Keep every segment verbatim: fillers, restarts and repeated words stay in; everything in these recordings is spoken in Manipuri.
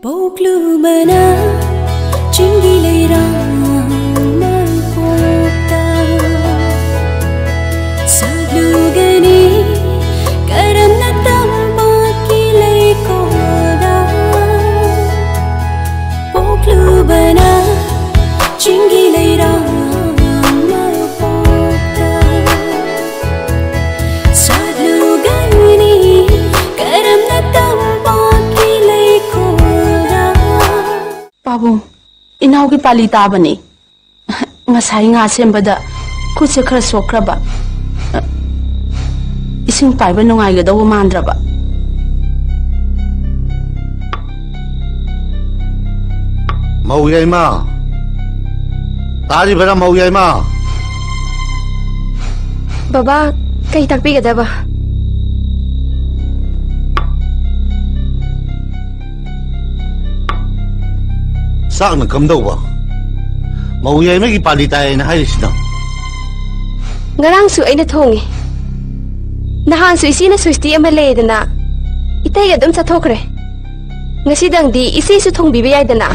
ꯄꯣꯛꯂꯨꯕꯅ ꯆꯤꯡꯒꯤ ꯂꯩꯔꯥꯡ ꯃꯄꯣꯛꯇ ꯁꯥꯠꯂꯨꯒꯅꯤ ꯀꯔꯝꯅ ꯇꯝꯄꯥꯛꯀꯤ ꯂꯩꯀꯣꯜꯗ? ꯄꯣꯛꯂꯨꯕꯅ ꯆꯤꯡꯒꯤ ꯂꯩꯔꯥꯡ ꯃꯄꯣꯛꯇ ꯁꯥꯠꯂꯨꯒꯅꯤ ꯀꯔꯝꯅ ꯇꯝꯄꯥꯛꯀꯤ ꯂꯩꯀꯣꯜꯗ? ꯄꯥꯕꯨꯡ, ꯏꯅꯥꯎꯒꯤ ꯄꯥꯂꯤ ꯇꯥꯕꯅꯤ꯫ ꯉꯁꯥꯏ ꯉꯥ ꯁꯦꯝꯕꯗ ꯈꯨꯠꯁꯦ ꯈꯔ ꯁꯣꯛꯈ꯭ꯔꯕ꯫ ꯏꯁꯤꯡ ꯄꯥꯏꯕ ꯅꯨꯡꯉꯥꯏꯒꯗꯧꯕ ꯃꯥꯟꯗ꯭ꯔꯕ꯫ ꯃꯧ ꯌꯥꯏꯃ, ꯇꯥꯔꯤꯕꯔꯥ ꯃꯧ ꯌꯥꯏꯃ? ꯕꯕꯥ, ꯀꯩ ꯇꯥꯛꯄꯤꯒꯗꯕ? ꯆꯥꯛꯅ ꯀꯝꯗꯧꯕ? ꯃꯧ ꯌꯥꯏꯃꯒꯤ ꯄꯥꯂꯤ ꯇꯥꯏꯅ ꯍꯥꯏꯔꯤꯁꯤꯅ? ꯉꯔꯥꯡꯁꯨ ꯑꯩꯅ ꯊꯣꯡꯉꯤ꯫ ꯅꯍꯥꯟꯁꯨ ꯏꯆꯦꯅ ꯁ꯭ꯋꯤꯁꯇꯤ ꯑꯃ ꯂꯩꯌꯦꯗꯅ, ꯏꯇꯩꯒ ꯑꯗꯨꯝ ꯆꯠꯊꯣꯛꯈ꯭ꯔꯦ꯫ ꯉꯁꯤꯗꯪꯗꯤ ꯏꯆꯦꯁꯨ ꯊꯣꯡꯕꯤꯕ ꯌꯥꯏꯗꯅ꯫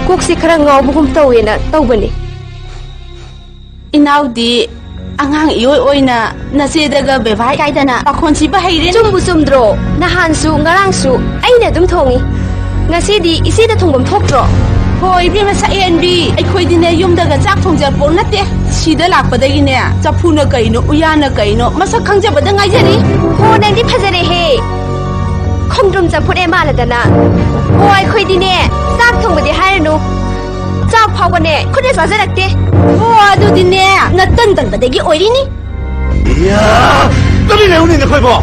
ꯀꯣꯛꯁꯦ ꯈꯔ ꯉꯥꯎꯕꯒꯨꯝ ꯇꯧꯋꯦꯅ ꯇꯧꯕꯅꯤ꯫ ꯏꯅꯥꯎꯗꯤ ꯑꯉꯥꯡ ꯏꯑꯣꯏ ꯑꯣꯏꯅ ꯅꯆꯦꯗꯒ ꯕꯦꯕꯥꯔ ꯀꯥꯏꯗꯅ ꯄꯥꯈꯣꯟ ꯁꯤꯕ ꯍꯩꯔꯦꯅꯦ꯫ ꯆꯨꯝꯕꯨ ꯆꯨꯝꯗ꯭ꯔꯣ? ꯅꯍꯥꯟꯁꯨ ꯉꯔꯥꯡꯁꯨ ꯑꯩꯅ ꯑꯗꯨꯝ ꯊꯣꯡꯉꯤ꯫ ꯉꯁꯤꯗꯤ ꯏꯆꯦꯗ ꯊꯣꯡꯐꯝ ꯊꯣꯛꯇ꯭ꯔꯣ? ꯍꯣ, ꯏꯕꯦꯝꯃ ꯁꯛꯍꯦꯟꯕꯤ, ꯑꯩꯈꯣꯏꯗꯤꯅꯦ ꯌꯨꯝꯗꯒ ꯆꯥꯛ ꯊꯣꯡꯖ ꯄꯣꯛ ꯅꯠꯇꯦ꯫ ꯁꯤꯗ ꯂꯥꯛꯄꯗꯒꯤꯅꯦ ꯆꯐꯨꯅ ꯀꯩꯅꯣ, ꯎꯌꯥꯟꯅ ꯀꯩꯅꯣ, ꯃꯁꯛ ꯈꯪꯖꯕꯗ ꯉꯥꯏꯖꯔꯤ꯫ ꯍꯣ, ꯅꯪꯗꯤ ꯐꯖꯔꯦꯍꯦ꯫ ꯈꯣꯡꯗ꯭ꯔꯨꯝ ꯆꯝꯐꯨꯠꯅꯦ ꯃꯥꯜꯂꯗꯅ꯫ ꯍꯣ, ꯑꯩꯈꯣꯏꯗꯤꯅꯦ ꯆꯥꯛ ꯊꯣꯡꯕꯗꯤ ꯍꯥꯏꯔꯅꯨ, ꯆꯥꯛ ꯐꯥꯎꯕꯅꯦ ꯈꯨꯠꯅ ꯆꯥꯖꯔꯛꯇꯦ꯫ ꯍꯣ, ꯑꯗꯨꯗꯤꯅꯦ ꯅꯇꯟ ꯇꯟꯕꯗꯒꯤ ꯑꯣꯏꯔꯤꯅꯤ꯫ ꯏꯌꯥ! ꯇꯨꯃꯤꯟ ꯂꯩꯌꯨꯅꯦ ꯅꯈꯣꯏꯕꯣ!